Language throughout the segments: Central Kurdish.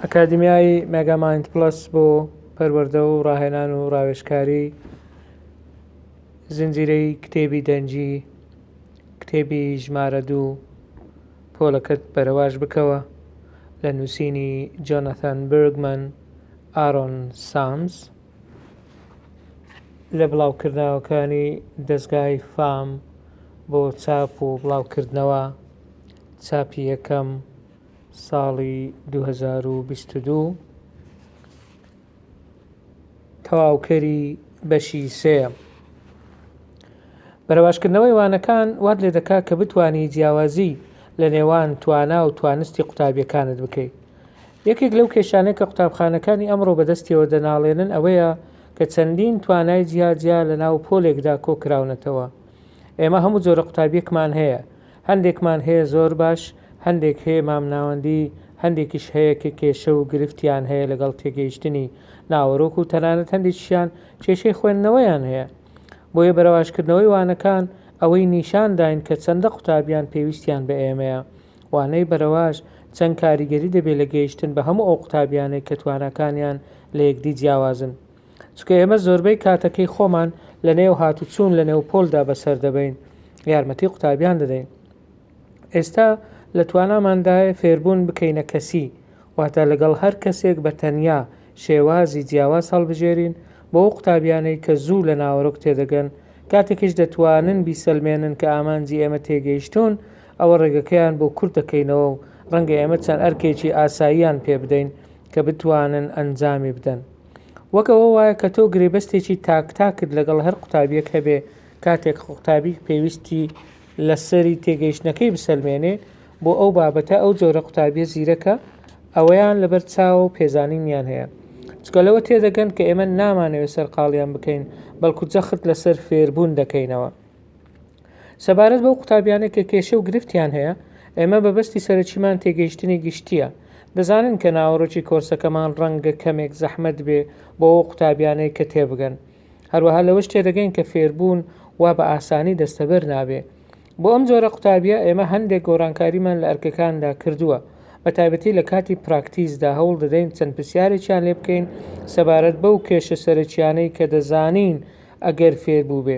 ئەکادیمیای مێگامایند پڵەس بۆ پەروەردە و ڕاهێنان و ڕاوێژکاری زنجیرەی کتێبی دەنگی کتێبی ژمارە دوو پۆلەکەت بەرەواژ بکەوە لە نووسینی جۆناثان بێرگمەن ئارۆن سامز لە بڵاوکردنەوەکانی دەزگای فام بۆ چاپ و بڵاوکردنەوە چاپی یەکەم ساڵی 2022 تەواوکەری بەشی سێیەم. بەرەواشکردنەوەی وانەکان وات لێ دەکات کە بتوانی جیاوازی لە نێوان توانا و توانستی قوتابیەکانت بکەیت. یەکێک لەو کێشانەی کە قوتابخانەکانی ئەمڕۆ بەدەستیەوە دەناڵێنن ئەوەیە کە چەندین توانای جیا جیا لە ناو پۆلێکدا کۆکراونەتەوە. ئێمە هەموو جۆرە قوتابیەکمان هەیە، هەندێکمان هەیە زۆر باش، هەندێک هەیە مامناوەندی، هەندێکیش هەیە کە کێشە و گرفتیان هەیە لەگەڵ تێگەیشتنی ناوەرۆک و تەنانەت هەندێکیشیان کێشەی خوێندنەوەیان هەیە. بۆیە بەرەواژکردنەوەی وانەکان ئەوەی نیشان داین کە چەندە قوتابیان پێویستیان بە ئێمەیە. وانەی بەرەواژ چەند کاریگەری دەبێت لە گەیشتن بە هەموو ئەو قوتابیانەی کە تواناکانیان لە یەکدی جیاوازن. چونکە ئێمە زۆربەی کاتەکەی خۆمان لە نێو هاتوچوون لە نێو پۆلدا بەسەر دەبەین، یارمەتی قوتابیان دەدەین. ئێستا لە تواناماندایە فێربوون بکەینە کەسی، واتە لەگەڵ هەر کەسێک بە تەنیا شێوازی جیاواز هەڵبژێرین بۆ ئەو قوتابیانەی کە زوو لە ناوەرۆک تێدەگەن، کاتێکیش دەتوانن بیسەلمێنن کە ئامانجی ئێمە تێگەیشتوون، ئەوە ڕێگەکەیان بۆ کورت دەکەینەوە و ڕەنگە ئێمە چەند ئەرکێکی ئاساییان پێ بدەین کە بتوانن ئەنجامی بدەن. وەک ئەوە وایە کە تۆ گرێبەستێکی تاک تاکت لەگەڵ هەر قوتابیەک هەبێ کاتێک قوتابیک پێویستی لەسەری تێگەیشتنەکەی بسەلمێنێ بۆ ئەو بابەتە ئەو جۆرە قوتابیە زیرەکە ئەوەیان لەبەر چاوە و پێزانینیان هەیە چکە لەوە تێدەگەن کە ئێمە نامانەوێت سەرقاڵیان بکەین بەڵکو جەخت لەسەر فێربوون دەکەینەوە. سەبارەت بەو قوتابیانەی کە کێشە و گرفتیان هەیە، ئێمە مەبەستی سەرەکیمان تێگەیشتنی گشتییە. دەزانین کە ناوەڕۆکی کۆرسەکەمان ڕەنگە کەمێک زەحمەت بێ بۆ ئەو قوتابیانەی کە تێبگەن. هەروەها لەوەش تێدەگەین کە فێربوون وا بە ئاسانی دەستەبەر نابێ. بۆ ئەم جۆرە قوتابییە ئێمە هەندێک گۆڕانکاریمان لە ئەرکەکاندا کردووە. بە تایبەتی لە کاتی پراکتیزدا هەوڵ دەدەین چەند پرسیارێکیان لێ بکەین سەبارەت بەو کێشە سەرەکییانەی کە دەزانین ئەگەر فێر بووبێ.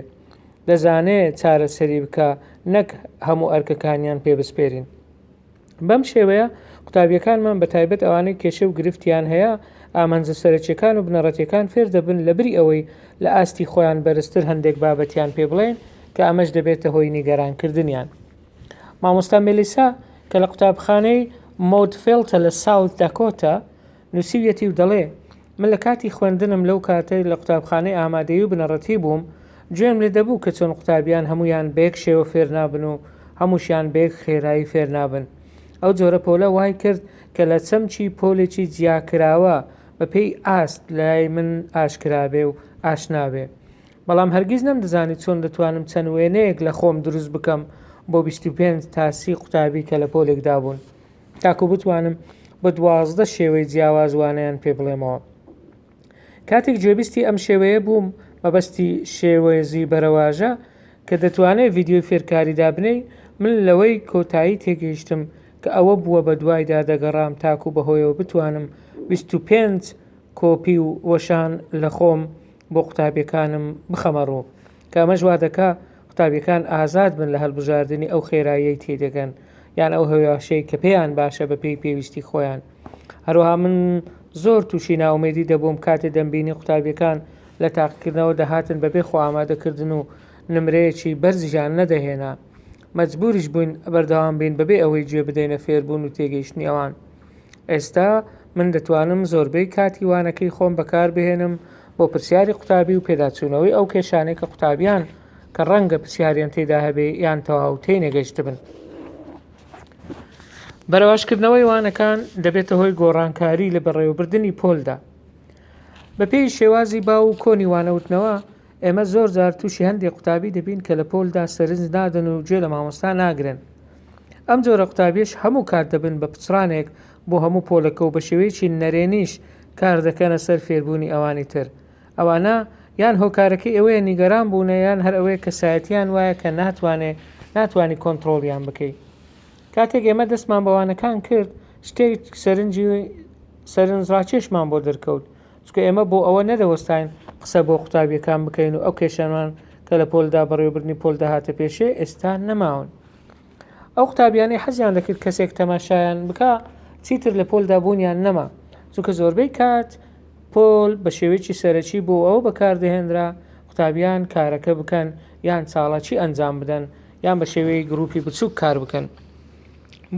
دەزانێ چارەسەری بکا نەک هەموو ئەرکەکانیان پێ بسپێرین. بەم شێوەیە قوتابیەکانمان بە تایبەت ئەوانەی کێشە و گرفتیان هەیە ئامانجە سەرەکیەکان و بنەڕەتیەکان فێر دەبن لەبری ئەوەی لە ئاستی خۆیان بەرزتر هەندێک بابەتیان پێ بڵێین کە ئەمەش دەبێتە هۆی نیگەرانکردنیان. مامۆستا مێلیسا کە لە قوتابخانەی مۆدفێڵتە لە ساوت داکۆتا نووسیویەتی و دەڵێ، من لە کاتی خوێندنم لەو کاتەی لە قوتابخانەی ئامادەیی و بنەڕەتی بووم، گوێم لێ دەبوو کە چۆن قوتابیان هەموویان بە یەک شێوە فێر نابن و هەمووشیان بە یەک خێرایی فێر نابن. ئەو جۆرە پۆلە وای کرد کە لە چەمکی پۆلێکی جیاکراوە بە پێی ئاست لای من ئاشکرا بێ و ئاشنا بێ. بەڵام هەرگیز نەمدەزانی چۆن دەتوانم چەند وێنەیەک لە خۆم دروست بکەم بۆ 25 تا 30 قوتابی کە لە پۆلێکدا بوون. تاکو بتوانم بە 12 شێوەی جیاواز وانەیان پێ بڵێمەوە. کاتێک گوێبیستی ئەم شێوەیە بووم، مەبەستی شێوەزی بەرەواژە کە دەتوانێت ڤیدیۆی فێرکاری دابنێی، من لەوەی کۆتایی تێگەیشتم کە ئەوە بووە بەدوایدا دەگەڕام تاکو بەهۆیەوە بتوانم 25 کۆپی و وەشان لە خۆم بۆ قوتابیەکانم بخەمە ڕوو. کە ئەمەش وا دەکا قوتابیەکان ئازاد بن لە هەلبژاردنی ئەو خێراییەی تێیدەگەن یان ئەو هێواشەی کە پێیان باشە بە پێی پێویستی خۆیان. هەروەها من زۆر تووشی نائومێدی دەبووم کاتێ دەمبینی قوتابیەکان لە تاقیکردنەوە دەهاتن بەبێ خۆ ئامادەکردن و نمرەیەکی بەرزیشیان نەدەهێنا. مەجبوریش بووین بەردەوام بین بەبێ ئەوەی گوێ بدەینە فێربوون و تێگەیشتنی ئەوان. ئێستا من دەتوانم زۆربەی کاتی وانەکەی خۆم بەکاربهێنم بۆ پرسیاری قوتابی و پێداچوونەوەی ئەو کێشانەی کە قوتابیان کە ڕەنگە پرسیاریان تێدا هەبێ یان تەواو تێینەگەیشتبن. بەرەواژکردنەوەی وانەکان دەبێتە هۆی گۆڕانکاری لە بەڕێوەبردنی پۆلدا. بەپێی شێوازی باو و کۆنی وانەوتنەوە، ئێمە زۆر جار تووشی هەندێک قوتابی دەبین کە لە پۆلدا سەرنج نادەن و گوێ لە مامۆستا ناگرن. ئەم جۆرە قوتابیەش هەموو کات دەبن بە پچڕانێک بۆ هەموو پۆلەکە و بە شێوەیەکی نەرێنیش کار دەکەنە سەر فێربوونی ئەوانی تر. ئەوانە یان هۆکارەکەی ئەوەیە نیگەران بوونە یان هەر ئەوەیە کەسایەتیان وایە کە ناتوانێ ناتوانی کۆنتڕۆڵیان بکەی. کاتێک ئێمە دەستمان بە وانەکان کرد شتێک سەرنجی. سەرنجڕاکێشمان بۆ دەرکەوت، چونکە ئێمە بۆ ئەوە نەدەوەستاین قسە بۆ قوتابییەکان بکەین و ئەو کێشانەمان کە لە پۆلدا بەڕێوەبردنی پۆل دەهاتە پێشێ ئێستا نەماون. ئەو قوتابیانەی حەزیان دەکرد کەسێک تەماشایان بکا چیتر لە پۆلدا بوونیان نەما، چونکە زۆربەی کات پۆل بە شێوەیەکی سەرەکی بۆ ئەوە بەکاردەهێنرا قوتابیان کارەکە بکەن یان چاڵاکی ئەنجام بدەن یان بە شێوەی گروپی بچووک کار بکەن.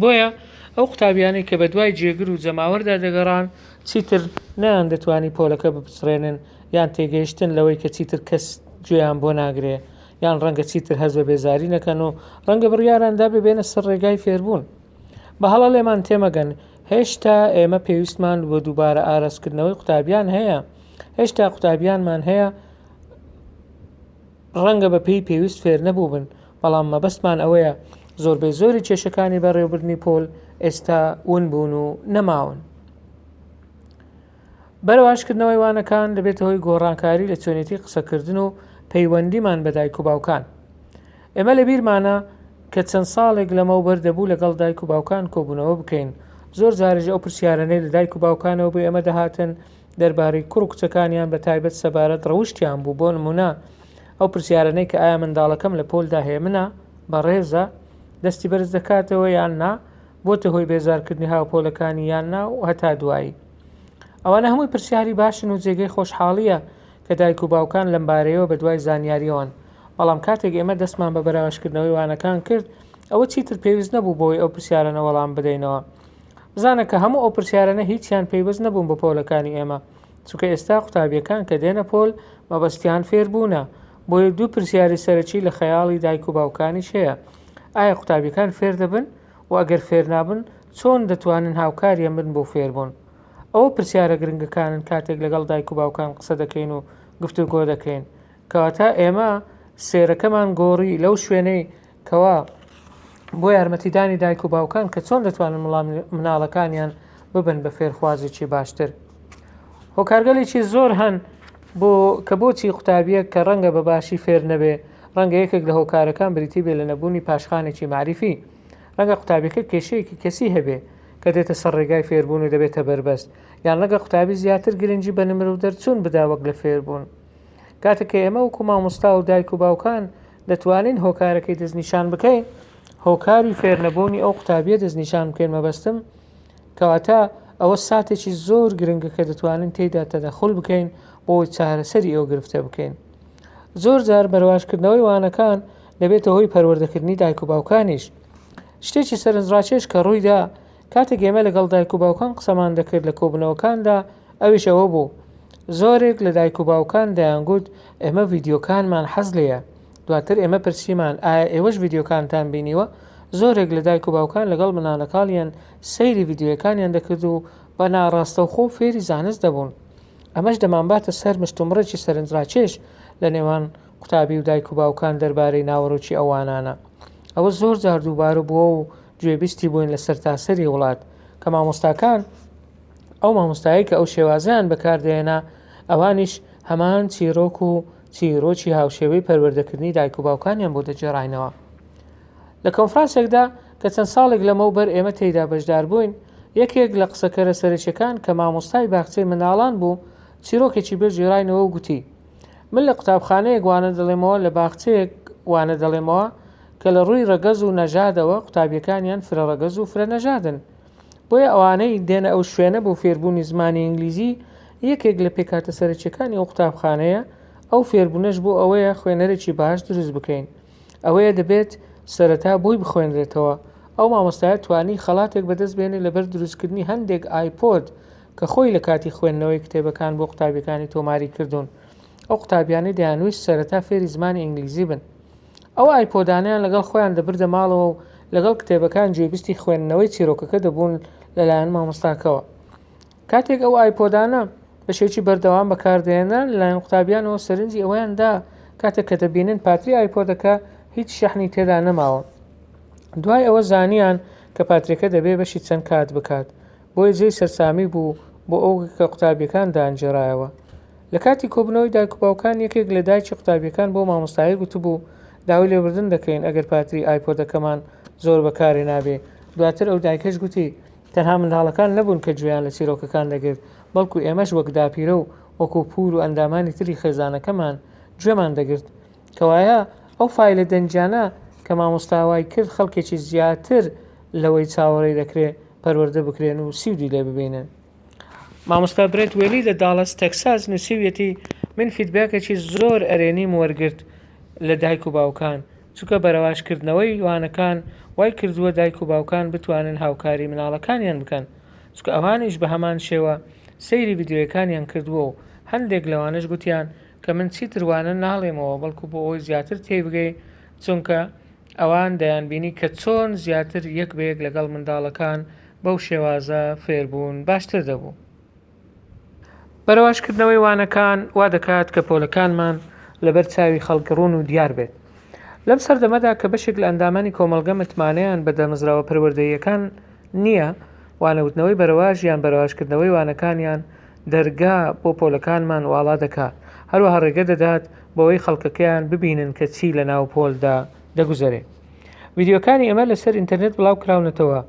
بۆیە ئەو قوتابیانەی کە بەدوای جێگر و جەماوەردا دەگەڕان چیتر نەیاندەتوانی پۆلەکە بپچڕێنن یان تێگەیشتن لەوەی کە چیتر کەس گوێیان بۆ ناگرێ یان ڕەنگە چیتر هەست بە بێزاری نەکەن و ڕەنگە بڕیاران دابێ بێنە سەر ڕێگای فێربوون. بە هەڵە لێمان تێمەگەن، هێشتا ئێمە پێویستمان بە دووبارە ئاراستکردنەوەی قوتابیان هەیە، هێشتا قوتابیانمان هەیە ڕەنگە بە پێی پێویست فێر نەبووبن، بەڵام مەبەستمان ئەوەیە زۆربەی زۆری کێشەکانی بەڕێوەبردنی پۆل ئێستا ون بوون و نەماون. بەرەواشکردنەوەی وانەکان دەبێتە هۆی گۆڕانکاری لە چۆنێتی قسەکردن و پەیوەندیمان بە دایک و باوکان. ئێمە لە بیرمانە کە چەند ساڵێک لەمەوبەر دەبوو لەگەڵ دایک و باوکان کۆبوونەوە بکەین، زۆر جاریش ئەو پرسیارانەی لە دایک و باوکانەوە بۆ ئێمە دەهاتن دەربارەی کوڕ و کچەکانیان بە تایبەت سەبارەت ڕەوشتیان بوو، بۆ نموونە ئەو پرسیارانەی کە ئایا منداڵەکەم لە پۆلدا هێمنە، بەڕێزە، دەستی بەرز دەکاتەوە یان نا، بۆتە هۆی بێزارکردنی هاوپۆلەکانی یان نا و هەتا دوایی. ئەوانە هەمووی پرسیاری باشن و جێگەی خۆشحاڵییە کە دایک و باوکان لەمبارەیەوە بەدوای زانیارییەوەن، بەڵام کاتێک ئێمە دەستمان بە بەراوەشکردنەوەی وانەکان کرد، ئەوە چیتر پێویست نەبوو بۆی ئەو پرسیارانە وەڵام بدەینەوە. بزانە کە هەموو ئەو پرسیارانە هیچیان پەیوەست نەبوون بە پۆلەکانی ئێمە، چونکە ئێستا قوتابییەکان کە دێنە پۆل مەبەستیان فێربوونە، بۆیە دوو پرسیاری سەرەکی لە خەیاڵی دایک و باوکانیش هەیە، ئایا قوتابیەکان فێردەبن و ئەگەر فێرنابن چۆن دەتوانن هاوکاریان بن بۆ فێربوون؟ ئەوە پرسیارە گرنگەکانن کاتێک لەگەڵ دایک و باوکان قسە دەکەین و گفتوگۆ دەکەین. کەواتە ئێمە سێرەکەمان گۆڕی لەو شوێنەی کەوا بۆ یارمەتیدانی دایک و باوکان کە چۆن دەتوانن مناڵەکانیان ببن بە فێرخوازێکی باشتر. هۆکارگەلێکی زۆر هەن بۆ کە بۆچی قوتابیەک کە ڕەنگە بە باشی فێر نەبێ، ڕەنگە یەکێک لە هۆکارەکان بریتی بێ لە نەبوونی پاشخانێکی مەعریفی. ڕەنگە قوتابیەکە کێشەیەکی کەسی هەبێ کە دێتە سەر ڕێگای فێربوون و دەبێتە بەربەست، یان ڕەنگە قوتابی زیاتر گرنگی بە نمرە و دەرچوون بدا وەک لە فێربوون. کاتێک کە ئێمە وەکو مامۆستا و دایک و باوکان دەتوانین هۆکارەکەی دەستنیشان بکەین، هۆکاری فێرنەبوونی ئەو قوتابیە دەستنیشان بکەین مەبەستم کەواتە ئەوە ساتێکی زۆر گرنگە کە دەتوانین تێیدا تەدەخول بکەین بۆ چارەسەری ئەو گرفتە بکەین. زۆر جار بەرەواشکردنەوەی وانەکان دەبێتە هۆی پەروەردەکردنی دایک و باوکانیش. شتێکی سەرنجڕاکێش کە ڕوویدا کاتێک ئێمە لەگەڵ دایک و باوکان قسەمان دەکرد لە کۆبوونەوەکاندا ئەویش ئەوە بوو زۆرێک لە دایک و باوکان دەیانگوت ئێمە ڤیدیۆکانمان حەز لێیە دواتر ئێمە پرسیمان ئایا ئێوەش ڤیدیۆکانتان بینیوە؟ زۆرێک لە دایک و باوکان لەگەڵ منداڵەکانیان سەیری ڤیدیۆیەکانیان دەکرد و بە ناڕاستەوخۆ فێری زانست دەبوون. ئەمەش دەمانباتە سەر مشتومڕێکی سەرنجڕاکێش لە نێوان قوتابی و دایک و باوکان دەربارەی ناوەڕۆکی ئەو وانانە. ئەوە زۆر جار دووبارە بووە و گوێبیستی بووین لە سەرتاسەری وڵات کە مامۆستاکان ئەو مامۆستایەی کە ئەو شێوازەیان بەکاردەهێنا ئەوانیش هەمان چیرۆک و چیرۆکی هاوشێوەی پەروەردەکردنی دایک و باوکانیان بۆ دەگێڕاینەوە. لە کۆنفرانسێکدا کە چەند ساڵێک لەمەوبەر ئێمە تێیدا بەشدار بووین، یەکێک لە قسەکەرە سەرەکیەکان کە مامۆستای باخچەی منداڵان بوو، چیرۆکێکی بۆ گێڕاینەوە و گوتی، من لە قوتابخانەیەک وانە دەڵێمەوە لە باخچەیەک وانە دەڵێمەوە کە لە ڕووی ڕەگەز و نەژادەوە قوتابیەکانیان فرە ڕەگەز و فرە نەژادن. بۆیە ئەوانەی دێنە ئەو شوێنە بۆ فێربوونی زمانی ئینگلیزی یەکێک لە پێکهاتە سەرەکیەکانی ئەو قوتابخانەیە، ئەو فێربوونەش بۆ ئەوەیە خوێنەرێکی باش دروست بکەین. ئەوەیە دەبێت سەرەتا بۆی بخوێنرێتەوە. ئەو مامۆستایە توانی خەڵاتێک بەدەست بێنێت لەبەر دروستکردنی هەندێک ئایپۆد کە خۆی لە کاتی خوێندنەوەی کتێبەکان بۆ قوتابیەکانی تۆماری کردوون. ئەو قوتابیانەی دەیانویست سەرەتا فێری زمانی ئینگلیزی بن. ئەو ئایپۆدانەیان لەگەڵ خۆیان دەبردە ماڵەوە و لەگەڵ کتێبەکان گوێبیستی خوێندنەوەی چیرۆکەکە دەبوون لەلایەن مامۆستاکەوە. کاتێک ئەو ئایپۆدانە بە شێوەیەکی بەردەوام بەکاردەهێنران لەلایەن قوتابیانەوە سەرنجی ئەوەیان دا کاتێک کە دەبینن پاتری ئایپۆدەکە هیچ شەحنی تێدا نەماوە. دوای ئەوە زانیان کە پاتریەکە دەبێ بەشی چەند کات بکات. بۆیە جێی سەرسامی بوو بۆ ئەو کە قوتابیەکان دایانگێڕایەوە. لە کاتی کۆبوونەوەی دایک و باوکان یەکێک لە دایکی قوتابیەکان بۆ مامۆستایەک گوتبوو داوای لێبوردن دەکەین ئەگەر پاتری ئایپۆدەکەمان زۆر بەکارێ نابێ. دواتر ئەو دایکەش گوتی. تەنها منداڵەکان نەبوون کە گوێیان لە چیرۆکەکان دەگرت، بەڵکو ئێمەش وەک داپیرە و وەکو پوور و ئەندامانی تری خێزانەکەمان گوێمان دەگرت. کەوایە ئەو فایلە دەنگیانە کە مامۆستا وای کرد خەڵکێکی زیاتر لەوەی چاوەڕێی دەکرێ پەروەردە بکرێن و سوودی لێ ببینن. مامۆستا برێت وێلی لە داڵەس، تەکساس نووسیویەتی، من فیدباکێکی زۆر ئەرێنیم وەرگرت لە دایک و باوکان، چونکە بەرەواژکردنەوەی وانەکان وای کردووە دایک و باوکان بتوانن هاوکاری مناڵەکانیان بکەن، چونکە ئەوانیش بە هەمان شێوە سەیری ڤیدیۆیەکانیان کردووە و هەندێک لەوانەش گوتیان کە من چیتر وانە ناڵێمەوە بەڵکو بۆ ئەوەی زیاتر تێیبگەی چونکە ئەوان دەیانبینی کە چۆن زیاتر یەک بە یەک لەگەڵ منداڵەکان بەو شێوازە فێربوون باشتر دەبوو. بەرەواژکردنەوەی وانەکان وا دەکات کە پۆلەکانمان لەبەر چاوی خەڵک ڕوون و دیار بێت. لەم سەردەمەدا کە بەشێک لە ئەندامانی کۆمەڵگە متمانەیان بە دامەزراوە پەروەردەییەکان نییە، وانەوتنەوەی بەرەواژ یان بەرەواژکردنەوەی وانەکانیان دەرگا بۆ پۆلەکانمان واڵا دەکات، هەروەها ڕێگە دەدات بەوەی خەڵکەکەیان ببینن کە چی لەناو پۆلدا دەگوزەرێ. ڤیدیۆکانی ئێمە لەسەر ئینتەرنێت بڵاوکراونەتەوە،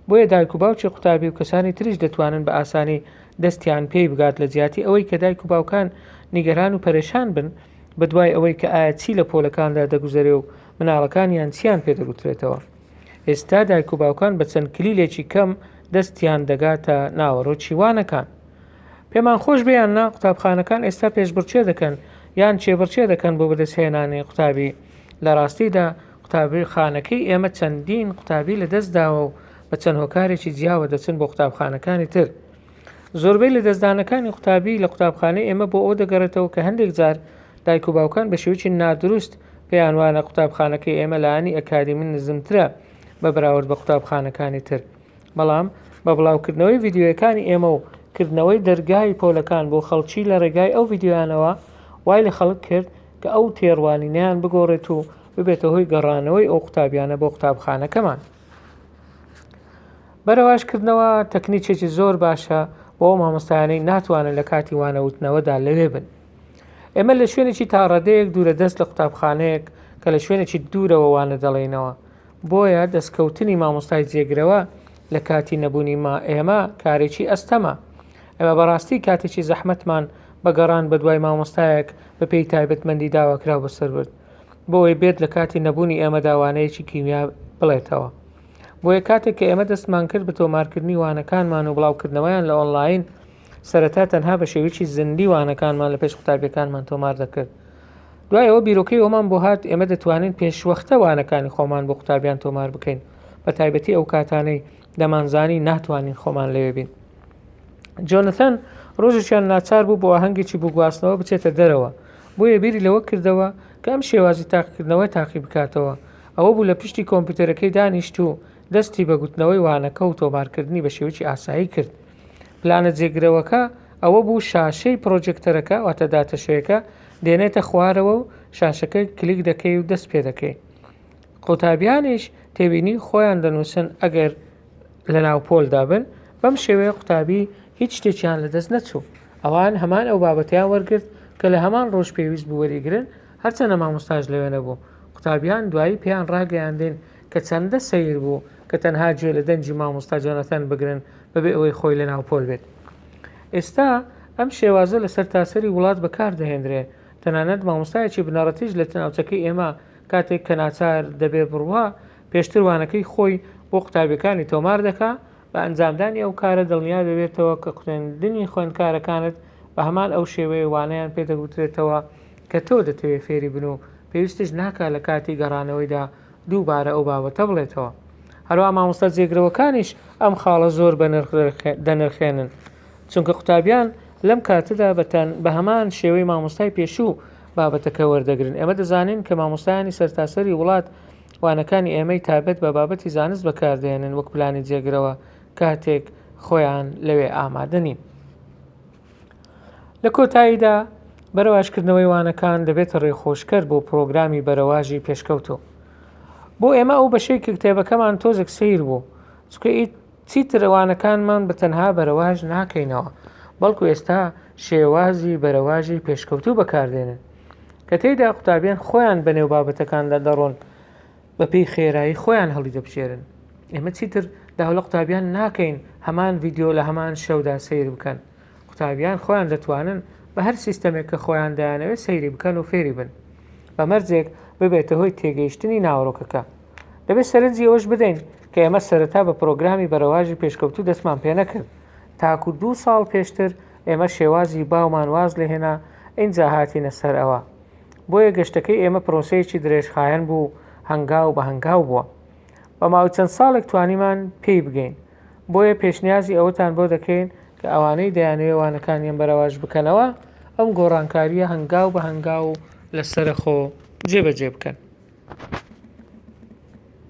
بۆیە دایک و باوکی قوتابی و کەسانی تریش دەتوانن بە ئاسانی دەستیان پێی بگات لە جیاتی ئەوەی کە دایک و باوکان نیگەران و پەرێشان بن بەدوای ئەوەی کە ئایا چی لە پۆلەکاندا دەگوزەرێ و مناڵەکانیان چیان پێ دەگوترێتەوە. ئێستا دایک و باوکان بە چەند کلیلێکی کەم دەستیان دەگاتە ناوەڕۆکی وانەکان. پێمان خۆش بێ یان نا قوتابخانەکان ئێستا پێشبڕکێ دەکەن یان کێبڕکێ دەکەن بۆ بەدەستهێنانی قوتابی. لە ڕاستیدا قوتابیخانەکەی ئێمە چەندین قوتابی لەدەست داوە و بە چەند هۆکارێکی جیاوە دەچن بۆ قوتابخانەکانی تر. زۆربەی لەدەستدانەکانی قوتابی لە قوتابخانەی ئێمە بۆ ئەوە دەگەڕێتەوە کە هەندێک جار دایک و باوکان بە شێوەیەکی نادروست پێیان وانە قوتابخانەکەی ئێمە لایەنی ئەکادیمی نزمترە بە بەراورد بە قوتابخانەکانی تر. بەڵام بە بڵاوکردنەوەی ڤیدیۆیەکانی ئێمە و کردنەوەی دەرگای پۆلەکان بۆ خەڵکی لە ڕێگای ئەو ڤیدیۆیانەوە وای لە خەڵک کرد کە ئەو تێڕوانینەیان بگۆڕێت و ببێتە هۆی گەڕانەوەی ئەو قوتابیانە بۆ قوتابخانەکەمان. بەرەواژکردنەوە تەکنیکێکی زۆر باشە بۆ ئەو مامۆستایانەی ناتوانن لە کاتی وانەوتنەوەدا لەوێ بن. ئێمە لە شوێنێکی تاڕادەیەک دوورە دەست لە قوتابخانەیەک کە لە شوێنێکی دوورەوە وانە دەڵێینەوە، بۆیە دەستکەوتنی مامۆستای جێگرەوە لە کاتی نەبوونی ما ئێمە کارێکی ئەستەمە. ئێمە بەڕاستی کاتێکی زەحمەتمان بە گەڕان بەدوای مامۆستایەک بە پێی تایبەتمەندی داواکراو بەسەر برد بۆ ئەوەی بێت لە کاتی نەبوونی ئێمەدا وانەیەکی کیمیا بڵێتەوە. بۆیە کاتێک کە ئێمە دەستمان کرد بە تۆمارکردنی وانەکانمان و بڵاوکردنەوەیان لە ئۆنلاین، سەرەتا تەنها بە شێوەیەکی زیندی وانەکانمان لە پێش قوتابیەکانمان تۆمار دەکرد. دوای ئەوە بیرۆکەی ئەومان بۆ هات ئێمە دەتوانین پێشوەختە وانەکانی خۆمان بۆ قوتابیان تۆمار بکەین، بە تایبەتی ئەو کاتانەی دەمانزانی ناتوانین خۆمان لەوێ بین. جۆنەثەن ڕۆژێکیان ناچار بوو بۆ ئاهەنگێکی بووگواستنەوە بچێتە دەرەوە، بۆیە بیری لەوە کردەوە کە ئەم شێوازی تاقیکردنەوە تاقی بکاتەوە. ئەوە بوو لە پشتی کۆمپیوتەرەکەی دانیشت و دەستی بە گوتنەوەی وانەکە و تۆمارکردنی بە شێوەیەکی ئاسایی کرد. پلانە جێگرەوەکە ئەوە بوو شاشەی پرۆجێکتەرەکە واتە داتەشەیەکە دێنێتە خوارەوە و شاشەکە کلیک دەکەی و دەست پێ دەکەی. قوتابیانیش تێبینی خۆیان دەنووسن ئەگەر لەناو پۆلدا بن، بەم شێوەیە قوتابی هیچ شتێکیان لەدەست نەچوو. ئەوان هەمان ئەو بابەتەیان وەرگرت کە لە هەمان ڕۆژ پێویست بوو وەریگرن، هەرچەندە مامۆستاش لەوێ نەبوو. قوتابیان دوایی پێیان ڕاگەیاندین کە چەندە سەیر بوو کە تەنها گوێ لە دەنگی مامۆستا جۆناثان بگرن بەبێ ئەوەی خۆی لەناو پۆل بێت. ئێستا ئەم شێوازە لە سەرتاسەری وڵات بەکاردەهێنرێ، تەنانەت مامۆستایەکی بنەڕەتیش لە ناوچەکەی ئێمە کاتێک کە ناچار دەبێ بڕوا، پێشتر وانەکەی خۆی بۆ قوتابیەکانی تۆمار دەکا، بە ئەنجامدانی ئەو کارە دڵنیا دەبێتەوە کە خوێندنی خوێندکارەکانت بە هەمان ئەو شێوەیە وانەیان پێ دەگوترێتەوە کە تۆ دەتەوێ فێری بن و پێویستیش ناکا لە کاتی گەڕانەوەیدا دووبارە ئەو بابەتە بڵێتەوە. هەروەها مامۆستا جێگرەوەکانیش ئەم خاڵە زۆر بە نرخ دەنرخێنن، چونکە قوتابیان لەم کاتەدا بە هەمان شێوەی مامۆستای پێشوو بابەتەکە وەردەگرن. ئێمە دەزانین کە مامۆستایانی سەرتاسەری وڵات وانەکانی ئێمەی تایبەت بە بابەتی زانست بەکاردێنن وەک پلانی جێگرەوە کاتێک خۆیان لەوێ ئامادە نین. لە کۆتاییدا بەرەواژکردنەوەی وانەکان دەبێتە ڕێخۆشکەر بۆ پرۆگرامی بەرەواژی پێشکەوتوو. بۆ ئێمە ئەو بەشەی کە کتێبەکەمان تۆزێک سەیر بوو، چونکە چیتر وانەکانمان بە تەنها بەرەواژ ناکەینەوە، بەڵکو ئێستا شێوازی بەرەواژی پێشکەوتوو بەکاردێنن کە تێیدا قوتابیان خۆیان بەنێو بابەتەکاندا دەڕۆن بەپێی خێرایی خۆیان هەڵیدەبژێرن. ئێمە چیتر داوا لە قوتابیان ناکەین هەمان ڤیدیۆ لە هەمان شەودا سەیر بکەن. قوتابیان خۆیان دەتوانن بە هەر سیستەمێک کە خۆیان دەیانەوێت سەیری بکەن و فێری بن. بە مەرجێک ببێتە هۆی تێگەیشتنی ناوەڕۆکەکە. دەبێت سەرنجی ئەوەش بدەین کە ئێمە سەرەتا بە پرۆگرامی بەرەواژی پێشکەوتوو دەستمان پێنەکرد. تاکو دوو ساڵ پێشتر ئێمە شێوازی باومان واز لێهێنا ئینجا هاتینە سەر ئەوە. بۆیە گەشتەکەی ئێمە پرۆسەیەکی درێژخایەن بوو و هەنگاو بە هەنگاو بووە. بە ماوەی چەند ساڵێک توانیمان پێی بگەین. بۆیە پێشنیازی ئەوەتان بۆ دەکەین کە ئەوانەی دەیانەوێ وانەکانیان بەرەواژ بکەنەوە، ئەم گۆڕانکارییە هەنگاو بە هەنگاو و لەسەرەخۆ جێبەجێ بکەن.